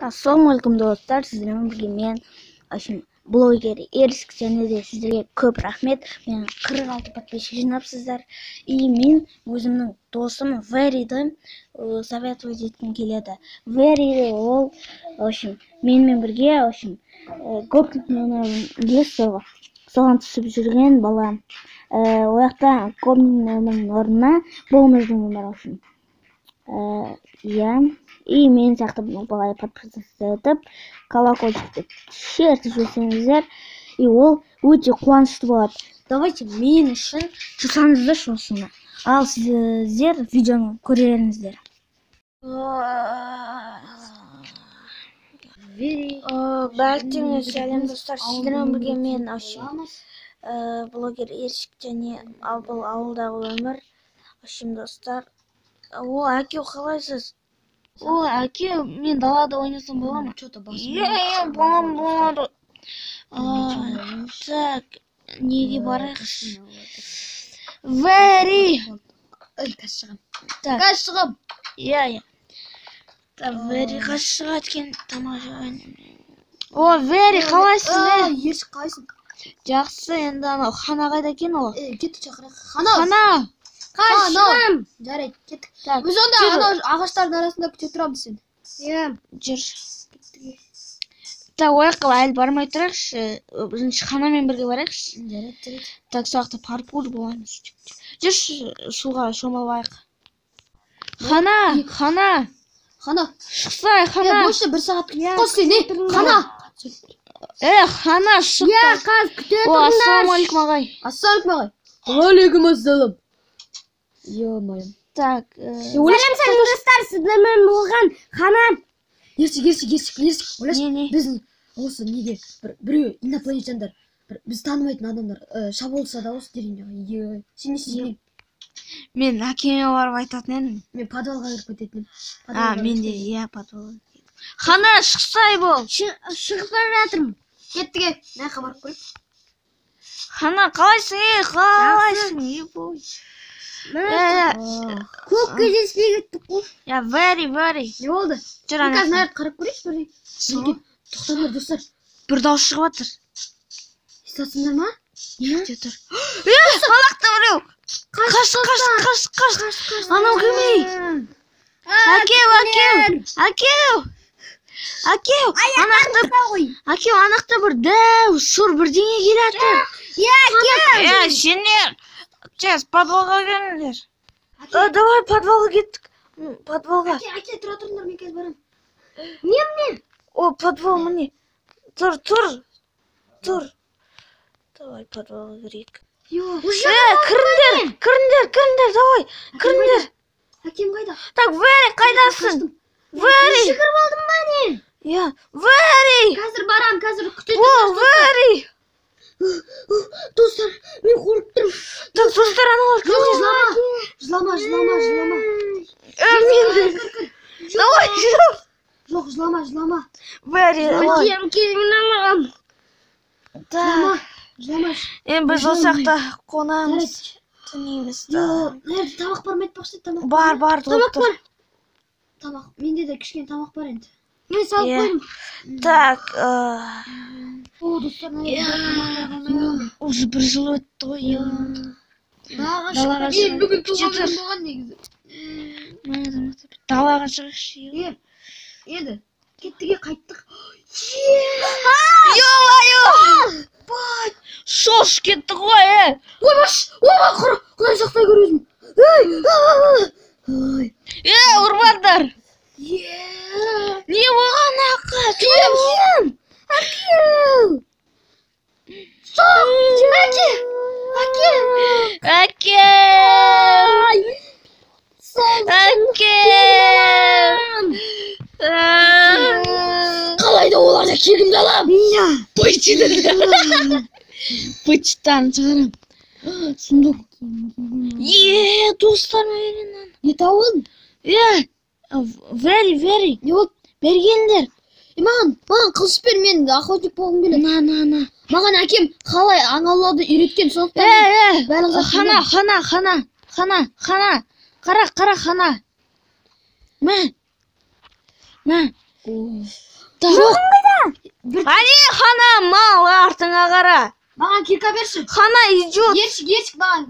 Ассалаумағалейкум, достар! Сіздермен бірге мен, общем, блогер Ерсік. Және де сіздерге көп рахмет, мен 46 подписчик жинапсыздар. И мен өзімнің досым Вериді советовать еткім келеді. Вери ол, в общем, менімен бірге, в общем, гопник білесіз ғой, соған түсіп жүрген бала. Ол жақта гопник нөмірінің орнына бомж деген бар, в общем. Иә, и мен сияқты былай подписаться етіп, колокольчикті шертіп жіберсеңіздер, и ол өте қуанышты болады. Давайте мен үшін жасаңыздаршы осыны. Ал сіздер видеоны көреріңіздер. Бәріңе сәлем, достар! Сіздермен бірге мен, общем, блогер Ершік және бұл ауылдағы өмір. В общем, достар, о, әке, қалайсыз? О, әке, мен далада ойнасам бола ма? Что-то басым. Иә, балам, болады. Так, неге барайықшы? Вери! Ой, қазір шығам. Так. Қазір шығам. Иә. Так, Вери қашып шығады екен, тамақ жеп. О, Вери, қалайсың, е? Ершік, қалайсың? Жақсы, енді анау Хана қайда екен ол? Кеттік, шақырайық. Хана! Хана! Хана! Жарайды, кеттік. Так, Біз онда жүр. анау ағаштардың арасында күте тұрамыз сені. Иә. Жүр. Так, ол жаққа әлі бармай тұрайықшы. Бірінші Ханамен бірге барайықшы. Жарайды, жарайды. Так, сол жақта паркур боламыз. Жүрші, суға шомылайық. Хана, Хана, Хана. шықсай, Хана. Больше бір сағат күтіп қой сен, е. Хана. Хана, шық. Иә, қазір күте. О, ассалаумағалейкум, ағай. Ассалаумағалейкум, ағай. Уағалейкум ассалам. Ё-моё. Так, Сәлем, сәлем, Достар, сіздермен болған Хана. Ершік, Ершік, Ершік, Ершік. Ойлашы, Не, не? Біздің осы неге бір біреу инопланетяндар, бір біз танымайтын адамдар шабуылдаса да осы деревняға. Е, сен не істедің? Мен әкеме барып айтатын едім. Мен подвалға кіріп кететін едім. А, Подвалға мен де, кіріп иә, подвал. Хана, шықсай бол. Шығып бара жатырмын. Кеттік, е. Мына жаққа барып көрейік. Хана, қалайсың, е, қалайсың, е, бой. Е, Көп кездеспей кеттік қой. Я, Вери, Вери. Не болды? Жүр Мен ана. қазір мына жаққа қарап көрейікші бірдеңе. Сол. Неге? Тоқтаңдар, достар. Бір дауыс шығып жатыр. Естісіңдер ма? Күте тұр. Е, алақта біреу. Қаш, қаш, қаш, қаш. Анау кім, ей? Әкеу, әкеу, әкеу. Әкеу, анақты, әкеу, анақты бір дәу сұр бірдеңе келе жатыр. Иә, әке. Е, сендер, тез подвалға келіңдер. Давай подвалға кеттік. Подвалға. Әке, әке, тұра тұрыңдар, мен қазір барамын. Не, міне? О, подвал міне. Тұр, тұр. Тұр. Давай подвалға кірейік. Йо. Е, кіріңдер, кіріңдер, кіріңдер, давай, кіріңдер. Әкем қайда? Так, Вери, қайдасың? Вери! Жүгіріп алдым ба, не? Иә, Вери! Қазір барамын, қазір күте О, Вери! Достар, мен қорқып тұрмын. Так, достар, аналар Жоқ, кіріңдер. жылама. Жылама, жылама, жылама. Е, мен. Давай, жүр. Жоқ, жылама, жылама. Вери, давай. Әкем келген маған. Так, Жылама. енді біз осы жақта қонамыз, Жарайды. түнейміз. Йо, мына жерде тамақ бар ма айтпақшы, тамақ. Бар, бар, толып Тамақ тұр. бар. Тамақ. Менде де кішкене тамақ бар енді. Мен салып Иә. қойдым. Так, О, достар, мына жерде тамақтар қалмай. Уже бір жыл өтті ғой, е. Далаға Далаға шығып. шығып. Бүгін туған туған күнім болған негізі. Далаға шығайықшы. Е, енді кеттік, е, қайттық. Ё-моё! Шошып кетті ғой, е. Ойбаш, ойбай, құр, құдай сақтай көр өзін. Ей, ой. Е, ұрмаңдар. Е. Не болған, ақы? Әкем! Әкем! Әке! Әке! Әке! Әке! Қалай да оларда кегімді аламын. Иә. Бычтан шығарам. Сундук. Е, достар, мен Не тауып алдың? Е, Вери, Вери, Не болды? бері келіңдер. Е, маған қылыш бер, мен охотник болғым келеді. На, на, на. Маған әкем қалай аң аулауды үйреткен, Е, сондықтан мен е, барлық затты Хана, білемін. Хана, Хана, Хана, Хана. Қара, қара, Хана. Мә. Мә. Жоқ. Әне, Хана, мал, артыңа қара. Маған кирка берші. Хана идет. Ершік, Ершік, маған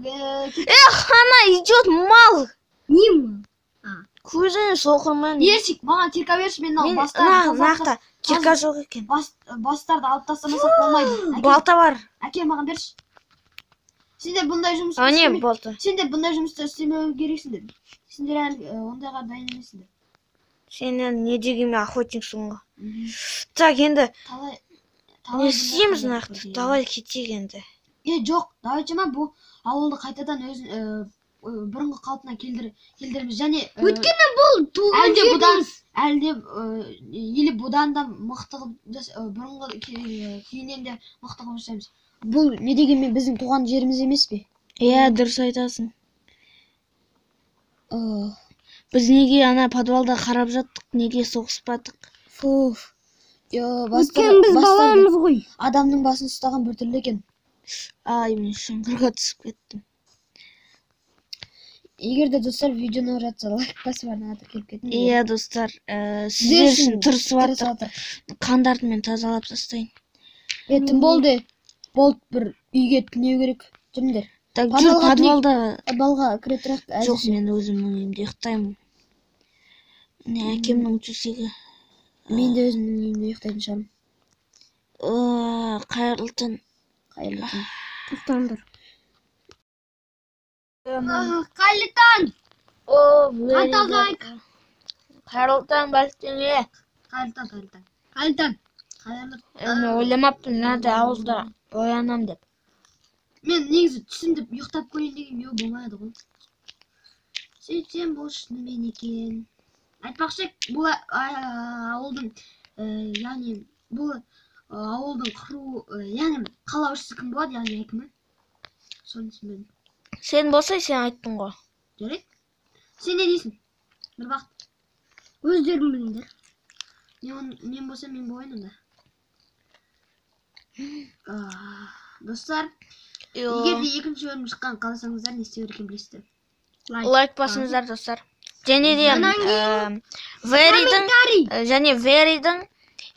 Хана идет, мал. Не мал? Көзің соқырмен. Ершік, маған кирка берші, мен мынау Мен бастарды мына кирка жоқ екен. Бастарды алып тастамасақ болмайды. Әкел, Балта бар. әкел, маған берші. Сендер бұндай жұмысты Әне істеме- балта. Сендер бұндай жұмысты істемеу керексіңдер. Сендер әлі ондайға дайын емессіңдер. Сен енді не дегенмен охотниксің ғой. Так, енді Талай не талай істейміз бұндай нақты? көрген. Давай кетейік енді. Жоқ, давайте ма, бұл ауылды қайтадан өз бұрынғы қалпына келтіреміз және Өйткені бұл туған әлде бұдан жеріміз. әлде или бұдан да мықты қылып бұрынғы күйінен де мықты қылып жасаймыз. Бұл не дегенмен біздің туған жеріміз емес пе? Иә, дұрыс айтасың. Біз неге ана подвалда қарап жаттық, неге соғыспадық? Фуф. Өйткені біз баламыз ғой. Адамның басын ұстаған біртүрлі екен. Ай, мен шұңқырға түсіп кеттім. Егер де, достар, видеоны ұнап жатса, лайк басып, арнаға тіркеліп кетіңдер. Иә, достар, сіздер үшін тырысып тырысып жатыр. жатыр. Қандарды мен тазалап тастайын. Түн болды. Болды, бір үйге түнеу керек. Жүріңдер. Так, жүр Подвалға подвалда. Подвалға кіре тұрайық Жоқ, әзірше. мен өзімнің үйімде ұйықтаймын. Міне, әкемнің төсегі. Мен де өзімнің үйімде ұйықтайтын шығармын. Қайырлы түн. Қайырлы түн. Тоқтаңдар. Қайырлы таң. О, Қайта лайк. Қайырлы таң, бәлкеңе. Қайырлы таң, қайырлы таң. Қайырлы таң. Қайырлы. Мен ойламаппын, мынадай ауылда оянам деп. Мен негізі түсім деп ұйықтап көрейін деген, жоқ, болмайды ғой. Сөйтсем, бұл шынымен екен. Айтпақшы, бұл ауылдың, яғни бұл ауылдың құру, яғни қалаушысы кім болады, яғни әкімі? Соны түсінбедім. Сен болса, сен айттың ғой. Жарайды. Сен не дейсің? Нұрбақыт. Өздерің біліңдер. Мен болса, мен болайын онда. Достар, егер де екінші бөлім шыққан қаласаңыздар, не істеу керек екенін білесіздер. Лайк басыңыздар, достар. Және де Одан кейін Веридің комментарий. Және Веридің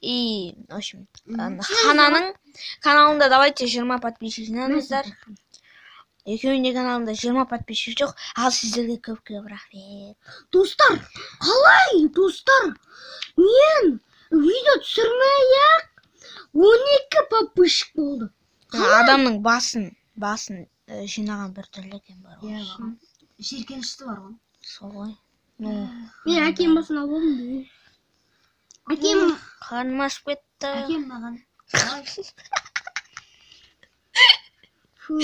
и, в общем, Хананың каналында давайте 20 подписчик жинаңыздар. Екеуінің де каналында 20 подписчик жоқ, ал сіздерге көп көп рахмет. Достар, қалай, достар? Мен видео түсірмей-ақ 12 подписчик болды. Адамның басын жинаған бір түрлі екен бар ғой. Иә, бар. Жеркенішті бар ғой. Сол ғой. Ну, Мен әкем басын алып алдым. Әкем қарным ашып кетті. Әкем маған. Фу.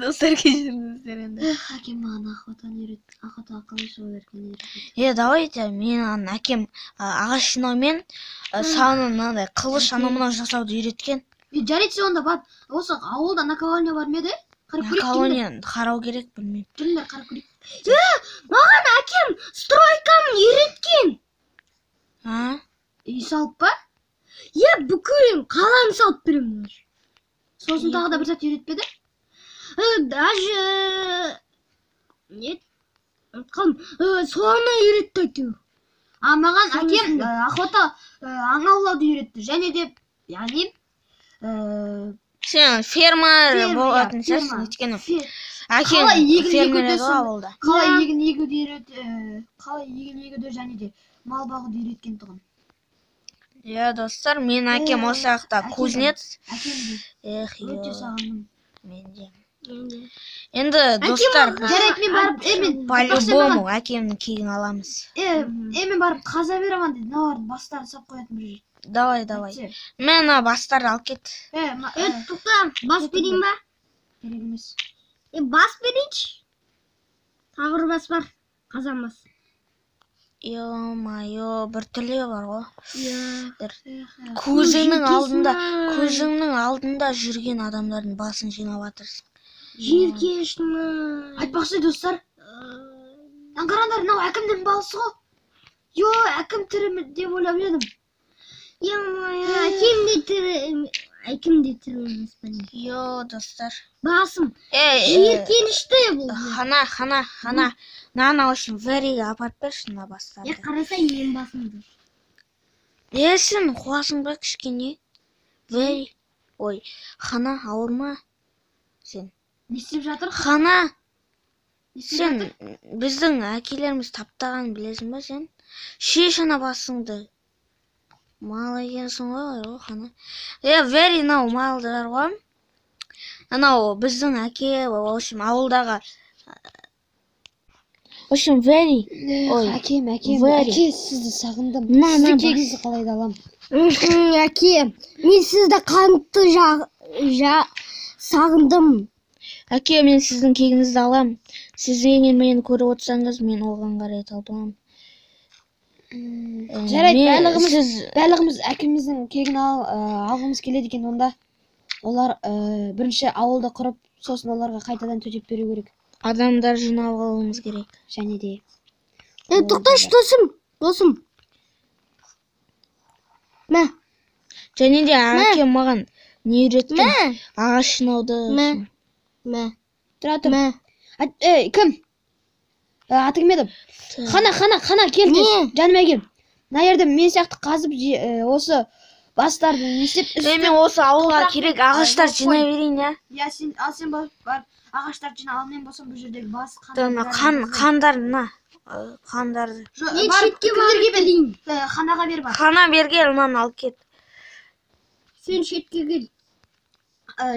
Достар, кешіріңіздер енді. Эх, әкем маған охотаны үйрет, охотаға қалай шығу керек екенін үйретті. Давайте мен ана әкем ағаш жинаумен саны мынандай қылыш анау мынау жасауды үйреткен. Жарайды, сен онда барып, осы ауылда наковальня бар ма еді? Қарап көрейік, жүріңдер. Колония қарау керек, білмеймін. Жүріңдер, қарап көрейік. Маған әкем стройканы үйреткен. А? Үй салып па? Иә, бүкіл қаланы салып беремін даже. Сосын тағы да бір зат үйретпеді? Даже не ұмытып қалдым. Соны үйретті әйтеуір. А маған Соны әкем түсіндім. Охота, аң аулауды үйретті. Және де, яғни, Сен ферма Ферма, болатын иә, шығарсың, ферма. өйткені әкең Қалай егін фермер егуді еді ғой ауылда. Қалай Иә. егін егуді үйрет, қалай егін егуді және де мал бағуды үйреткен тұғын. Иә, достар, менің әкем осы жақта әкем- кузнец. Әкемді Эх, өте сағындым. мен де. Енді, достар, біз Жарайды, мен барып, мен по-любому әкемнің кегін аламыз. Мен барып қаза беремін дейді. Мыналардың бастарын сап қоятын бір жер. Давай, давай. Әйтсе, Мен мына бастарды алып кет. Тоқта, бас берейін ба? Керек емес. Бас берейінші. Тағы бір бас бар. Қазан бас. Ё-моё, бір түрлі бар ғой. Иә. Бір көзіңнің алдында, Желкесін-ай. көзіңнің алдында жүрген адамдардың басын жинап жатырсың. Желкесін-ай. Айтпақшы, достар, аңғараңдар, мынау әкімнің баласы ғой. Йо, әкім тірі ме деп ойлап едім. Ё-моё, әкем де тірі, әкем де тірі емес пе? Йо, достар. Басым. Ей, Жиіркенішті бұл. Хана, Хана, Хана. Мынаны в общем, Вериге апарып берші мына бастарды. Е, қарасай менің басымды. Е, сен қуасың ба кішкене? Вери. Ой, Хана, ауырма. Сен. Не істеп жатыр? Хана, Не істеп сен жатыр? Біздің әкелеріміз таптағанын білесің ба сен? Шеш ана басыңды. Мал екенсің ғой, о, Хана. Е, Вери, мынау малдар ғой. Анау біздің әке, в общем, ауылдағы. В общем, Вери. Ой, Әкем, әкем, Вери. Әке, сізді сағындым. На, Сіздің на, кегіңізді қалай да аламын. Әке, мен сізді қатты сағындым. Әке, мен сіздің кегіңізді алам. Сіз егер мені көріп отырсаңыз, мен оған қарай талпынамын. Жарайды, барлығымыз Сіз барлығымыз әкеміздің кегін алғымыз келеді екен онда. Олар бірінші ауылды құрып, сосын оларға қайтадан төтеп беру керек. Адамдар жинап алуымыз керек. Және де Е, тоқташы, досым, досым. Мә, Және де әкем маған не үйреткен? Мә, Ағаш жинауды. Мә. Мә, Тұра тұр. Мә. Ей, кім? Аты кім еді? Хана, Хана, Хана, кел тез. Не? Жаныма кел. Мына жерде мен сияқты қазып осы бастарды не істеп Е, мен осы ауылға топырақ керек пен, ағаштар жол жинай қой. берейін, иә? Иә, сен ал, сен барып барып ағаштарды жина, ал мен болсам бұл жердегі бас Мына қан, қандар, мына қандарды. Мен шетке барып келейін. Ханаға бер, бар. Хана, бері кел, мынаны алып кет. Сен шетке кел.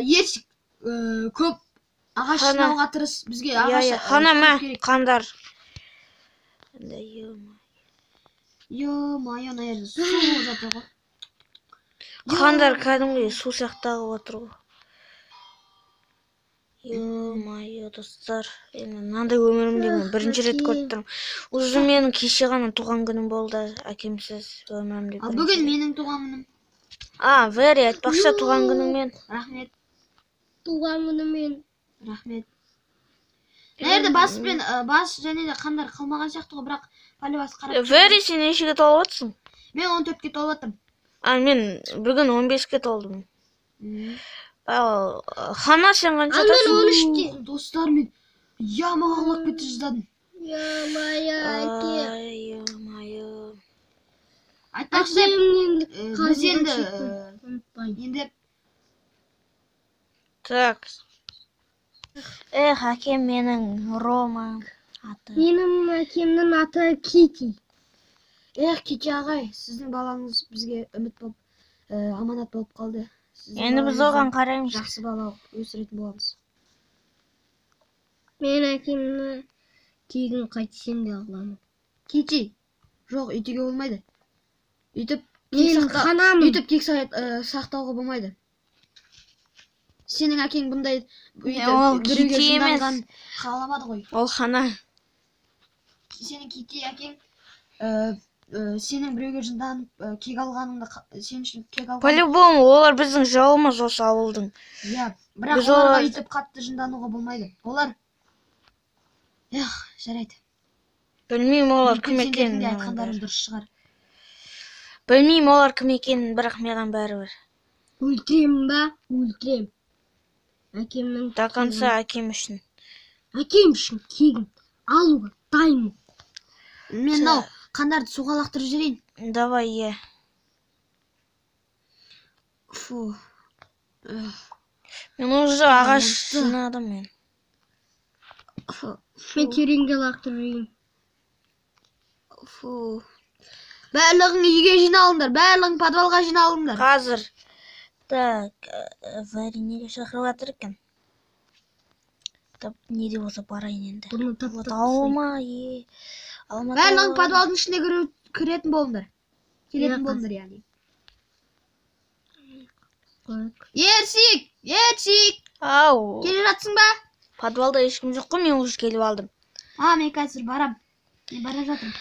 Ерсик, көп ағаш Хана. жинауға тырыс, бізге Иә, ағаш иә, Хана, көп мә, керек. қандар. Да, ё-моё. Ё-моё, мына жерде су болып жатыр ғой. Қандар кәдімгідей су сияқты ағып отыр ғой. Ё-моё, достар, енді мынандай өмірімде мен бірінші рет көріп тұрмын. Уже менің кеше ғана туған күнім болды, әкемсіз өмірімде Ал бірінші бүгін рет. менің туған күнім. А, Вери, айтпақшы, туған күніңмен. Рахмет, Туған күнімен. рахмет. Мына жерде бас пен бас және де қандар қалмаған сияқты ғой, бірақ полибас қарап. Вери, сен нешеге толып отырсың? Мен 14-ке толып жатырмын. А, мен бүгін 15-ке толдым. Ал, Хана, сен Ал мен қаншадасың? 13-те. Достар, мен ямаға құлап кете жаздадым. Ё-моё, әке. Ай, ё-моё. Айтпақшы, Әкемнен біз енді ұмытпаймын. енді Так. Эх, әкем менің Рома аты. Менің әкемнің аты Кити. Эх, Кити ағай, сіздің балаңыз бізге үміт болып, аманат болып қалды. Сіздің Енді біз балаңызды оған қараймыз. жақсы бала өсіретін боламыз. Мен әкемнің кегін қайтсем де аламын. Кити, жоқ, өйтуге болмайды. Өйтіп кек Мен ханамын. өйтіп кек сақтауға болмайды. Сенің әкең бұндай өйтіп Ол біреуге Кити емес. жынданған қаламады ғой. Ол Хана. Сенің Кити әкең сенің біреуге жынданып кек алғаныңды сен үшін кек алған. По-любому, олар біздің жауымыз осы ауылдың. Иә, бірақ Біз оларға өйтіп қатты жындануға болмайды. Олар. Эх, жарайды. Білмеймін олар Мүмкін кім сендердің екенін. де Маған айтқандарың бәрібір. дұрыс шығар. Білмеймін олар кім екенін, бірақ маған бәрібір. Өлтіремін ба? Өлтірем. Әкемнің До конца әкем үшін. Әкем үшін кегін алуға дайынмын. Мен мынау қандарды суға лақтырып жіберейін. Давай, е. Фу. Мен уже ағаш жинадым мен. Фу. Мен тереңге лақтырып жіберейін. Фу. Барлығың үйге жиналыңдар, барлығың подвалға жиналыңдар. Қазір. Так, Вари неге шақырып жатыр екен? Так, не де болса барайын енді. Бұны Вот таптап алма, е. Алматы. Барлығың подвалдың ішіне кіретін болыңдар. Келетін Иә, болыңдар, яғни. қояйық. Ерсик, Ерсик, Ау. келе жатсың ба? Подвалда ешкім жоқ қой, мен уже келіп алдым. А, мен қазір барам. Мен бара жатырмын.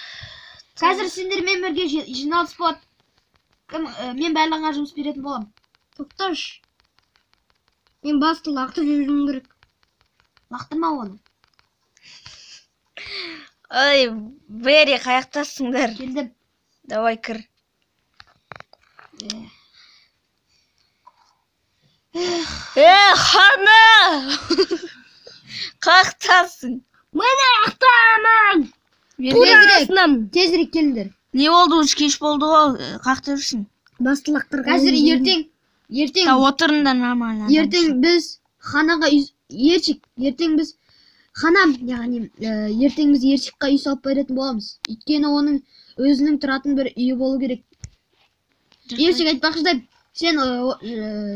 Қазір сендермен бірге жиналыс болады. Кім, мен барлығыңа жұмыс беретін боламын. Тоқташы. Мен басты лақтырып жіберуім керек. Лақтырма оны. Ай, Бери, қаяқтасыңдар? Келдім. Давай кір. Е, Хана! Қаяқтасың? Міне ақтамын. Тезірек, Турасынан. тезірек келіңдер. Не болды, уже кеш болды ғой, қаяқта жүрсің? Басты лақтырған. Қазір ертең Та отырыңдар нормально. ертең біз ханаға үй, Ершик, ертең біз ханам, яғни ертең біз Ершикқа үй салып беретін боламыз. Өйткені оның өзінің тұратын бір үйі болу керек. Ершик, айтпақшы да, сен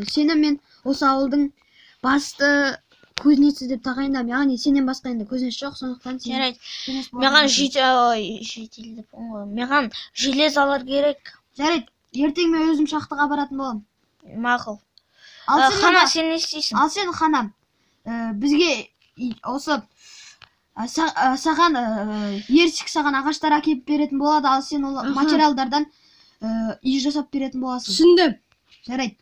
сені мен осы ауылдың басты кузнеці деп тағайындаймын. Яғни сенен басқа енді кузнец жоқ, сондықтан сен Жарайды. кузнец бола Маған аласың. житель, житель деп ғой. Маған железалар керек. Жарайды, ертең мен өзім шахтаға баратын боламын. Мақұл. Ал сен Хана, онда- сен не істейсің? Ал сен, ханам, бізге осы саған Ершик саған ағаштар әкеліп беретін болады, ал сен ол материалдардан үй жасап беретін боласың. Түсіндім. Жарайды.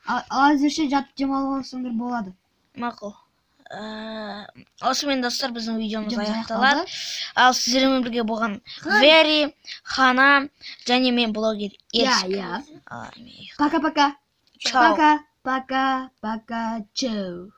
Ал әзірше жатып демалып алсаңдар болады. Мақұл. Осымен, достар, біздің видеомыз Видеомыз аяқталады. аяқталды. Ал сіздермен бірге болған Вери, Хана және мен, блогер Иә, Ершик. иә. Ай, Пока-пока. Чао. Пока, пока, пока, чао.